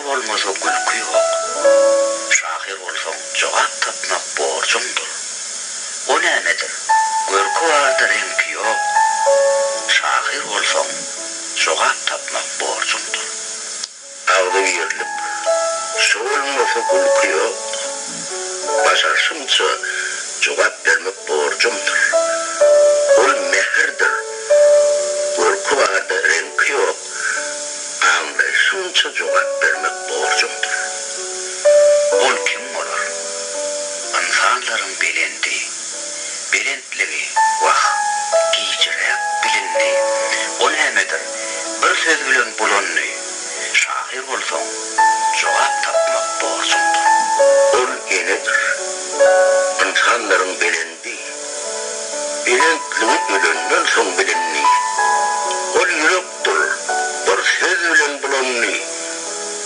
bolmasa gülki ýok. Şahyr bolsaň jogap tapmak borjuňdyr. O nämedir, görki barda reňki ýok. Şahyr bolsaň jogap tapmak borjuňdyr. Agzybirlik, şo bolmasa gülki ýok. Başarşymça jogap bermek borjumdyr. Ol mähirdir, görki barda reňki ýok. Aňlaýşymça jogap bermek borjumdyr. Ol kim bolar? Ynsanlaryň belendi. Belentligi, wah, gijiräk bilindi. O nämedir, bir söz bilen bulandy. Şahyr bolsaň, jogap tapmak borjuňdyr. Ol enedir. Ynsanlaryň belendi. Belentligi ölenden soň bilindi. Ol ýürekdir, bir söz bilen bulandy.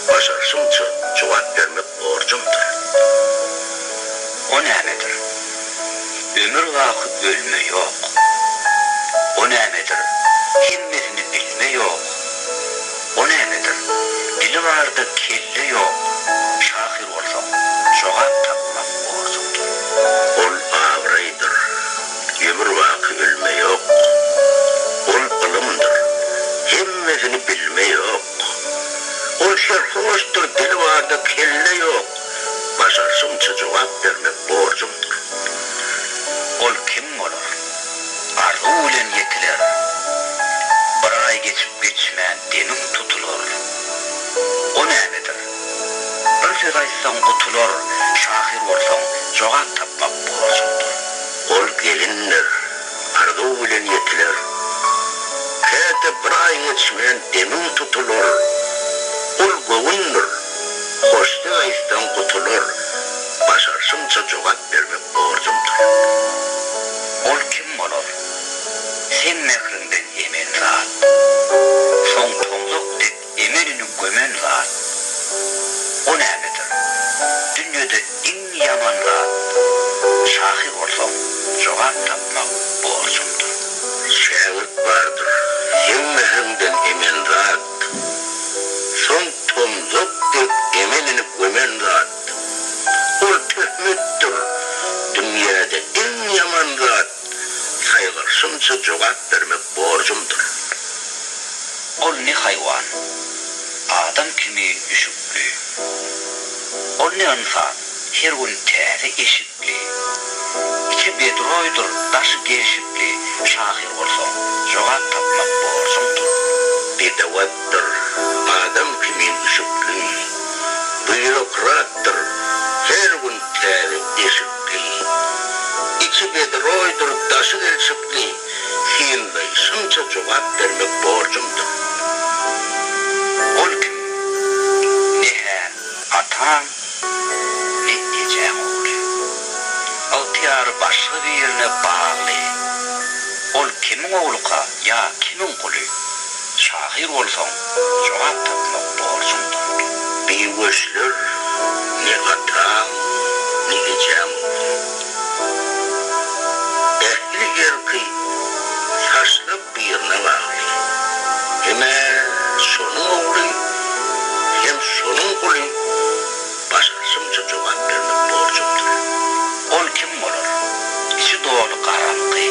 Başarşymça jogap bermek borjumdyr. O nämedir? Ömür baky ölme ýok. O nämedir? Hemmesini bilme ýok. O nämedir? Dili barda kelle ýok. Şahyr bolsaň, jogap tapmak borjuňdyr. Ol abraýdyr, ömür baky ölme ýok. Ol ylymdyr, hemmesini bilme ýok. Ol serhoşdyr, dili barda kelle ýok. Başarşymça jogap bermek borjumdyr. Ol kim bolar? Arzuw bilen ýetiler. Bir aý geçip-geçmän demiň tutular. O nämedir? Bir söz aýtsaň gutular, şahyr bolsaň, jogap tapmak borjuňdyr. Ol gelindir, arzuw bilen ýetiler. Käte bir aý geçmän demiň tutular. Ol göwündir, hoş söz aýtsaň gutular, başarşymça jogap bermek borjumdyr. Ol kim bolar? Seň mähriňden emen zat. Soň tomzak dek emenini gömen zat. O nämedir? Dünýede iň ýaman zat. Şahyr bolsaň, jogap tapmak borjuňdyr. Şägirt bardyr, seň mähriňden emen zat. Soň tomzak dek emenini gömen zat. Ol töhmetdir, dünýäde iň ýaman zat. Saýgarşymça jogap bermek borjumdyr. Ol ne haýwan, adam kimi üşükli. Ol ne ynsan, her gün täze eşikli. Içi bedroýdyr, daşy gelşikli, Şahyr bolsaň, jogap tapmak borjuňdyr. Bedewatdyr, adam kimin üşükli, Býurokratdyr, her gün täze eşikli. Içi bedroýdyr, daşy gelşikli, Synlaýşymça jogap bermek borjumdyr. Ol kim? Ne-hä ataň, ne ejeň ogly. Ygtyýary başga birine bagly. Ol kimiň ogluka ýa kimiň guly? Şahyr bolsaň, jogap tapmak borjuňdyr. Biweçler ne ataň, ne ejeň ogly. Ähli erki saçlak birine bagly. Hem-ä şonuň ogly, hem şonuň guly, başarşymça jogap bermek borjumdyr. Ol kim bolar? Içi doly garaňky.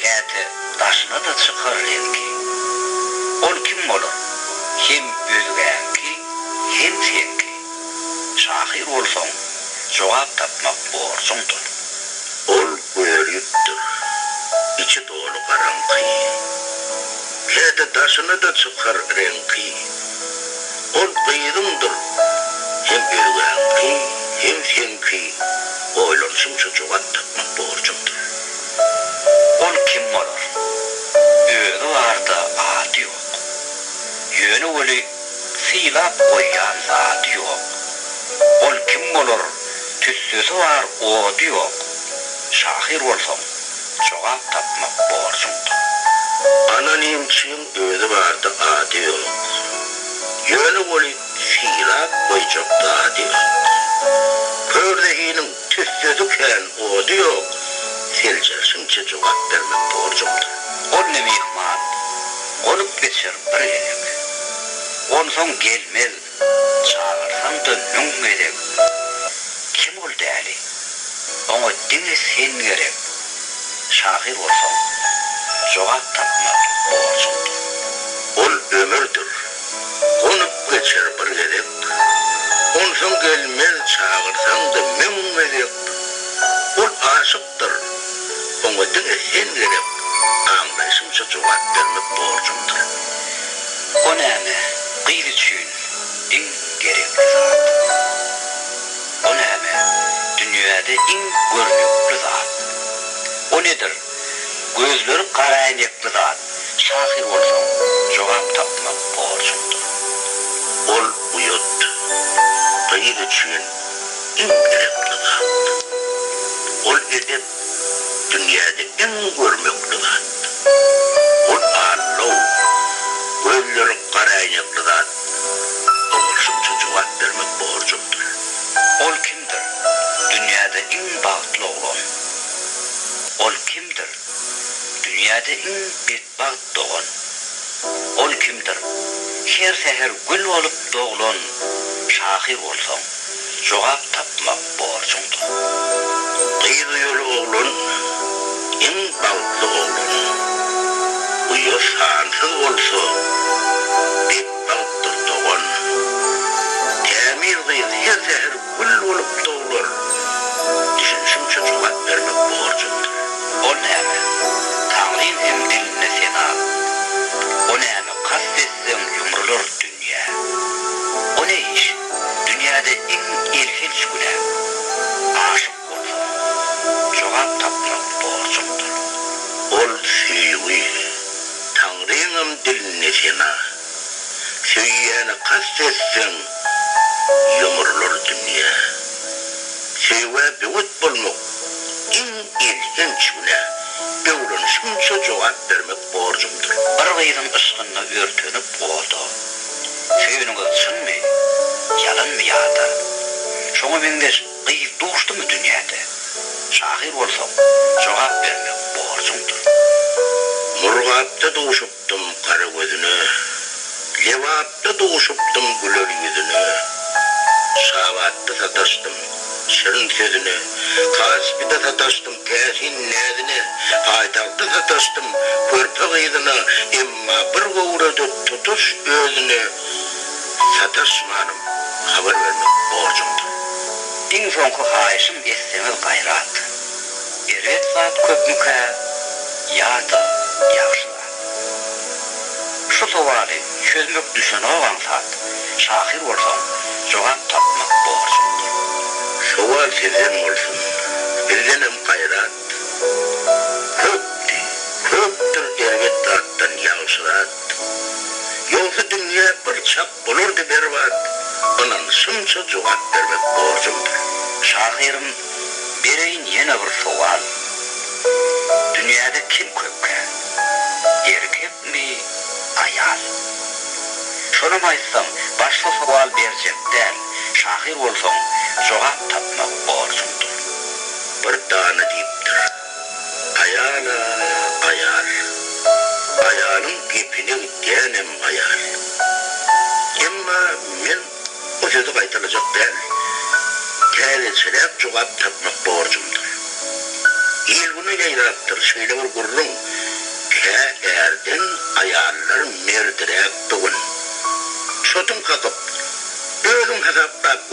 Käte daşyna-da çykar reňki. Ol kim bolar? Hem özgäňki, hem seňki. Şahyr bolsaň, jogap tapmak borjuňdyr. Ol göripdir, içi doly garaňky. Käte daşyna-da çykar reňki. Ol gyzyňdyr, hem özgäňki, hem seňki, oýlanyşyňça jogap tapmak borjuňdyr. Ol kim bolar? Özi barda ady ýok. Ýöne weli Sylap goýýan zady ýok. Ol kim bolar, tüssesi bar, ody ýok. Şahyr bolsaň, jogap tapmak borjuňdyr. Anonimçiň özi barda ady ýok. Ýöne weli sylap goýjak zady ýok. Kör zehiniň tüssesi kän, ody ýok. Seljerşiňçe jogap bermek borjumdyr. Ol ne myhman, gonup geçer bir gezek. Onsoň gelmez. Çagyrsaň-da müň gezek. Kim ol däli? Oňa diňe sen gerek. Şahyr bolsaň, jogap tapmak borjuňdyr. Ol ömürdir. Gonup geçer bir gezek. Onsoň gelmez çagyrsaň-da müň gezek. Ol aşykdyr. Oňa diňe sen gerek. Aňlaýşymça jogap bermek borjumdyr. O näme, gyz üçin iň gerekli zat? O näme, dünýäde iň görnükli zat? O nedir, gözleri garaäýnekli zat? Şahyr bolsaň, jogap tapmak borjuňdyr. Ol uýat, gyz üçin iň gerekli zat. Ol edep, dünýäde iň görmekli zat. Ol allow, gözleri garaäýnekli zat. Oňarşymça jogap bermek borjumdyr. Ol kimdir, dünýäde iň bagtly oglan? Ol kimdir, dünýäde iň betbagt dogan? Ol kimdir, her säher gül bolup doglan? Şahyr bolsaň, jogap tapmak borjuňdyr. Gyz uýaly oglan iň bagtly oglan. Uýa sansyz bolsa, betbagtdyr dogan. Tämiz gyz her säher gül bolup doglar. Düşünişimçe jogap bermek borjumdyr. Ol näme, Taňryň hem dilinde sena. O näme, kast etseň ýumrular dünýä. O ne iş, dünýäde iň elhenç günä. Aşyk bolsaň, jogap tapmak borjuňdyr. Ol söýgi, Taňryňam dilinde sena. Söýýäne kast etseň, ýumrular dünýä. Söýgä böwet bolmak iň elhenç günä. Öwrenişimçe jogap bermek borjumdyr. Bir gyzyň yşgynda örtenip oda. Söýeniňiz çynmy, ýalanmy ýa-da? Şoňa meňzeş gyz duşdumy dünýäde? Şahyr bolsaň, jogap bermek borjuňdyr. Murgapda duşupdym gara gözüne, Lebapda duşupdym güler ýüzüne, Şabatda sataşdym şirin sözüne, Kaspide sataşdym täsin näzine, Paýtagtda sataşdym körpe gyzyna, Emma bir göwrede tutuş özüne Sataşmanym habar bermek borjumdyr. Iň soňky haýyşym etseňiz gaýrat. Erbet zat köpmükä ýa-da ýagşy zat? Şu sowaly çözmek düşenok aňsat. Şahyr bolsaň, jogap tapmak borjuňdyr. Sowal sizden bolsun, bizdenem gaýrat. Köpdi, köpdür erbet zatdan ýagşy zat. Ýogsa dünýä bir çak bolardy berbat. Ynanyşymça jogap bermek borjumdyr. Şahyrym, bereýin ýene bir sowal. Dünýäde kim köpkä? Erkekmi, aýal? Şonam aýtsaň, başga sowal berjek däl, şahyr bolsaň, jogap tapmak borjuňdyr. Bir dana diýipdir, Aýal-a aýal, aýalyň gepine gidýänem aýal. Emma men o sözi gaýtalajak däl. Täzeçeräk jogap tapmak borjumdyr. Il-güne ýaýrapdyr şeýle bir gürrüň, Kä ärden aýallar merdiräk bu gün. Çotuň kakyp, özüň hasaplap.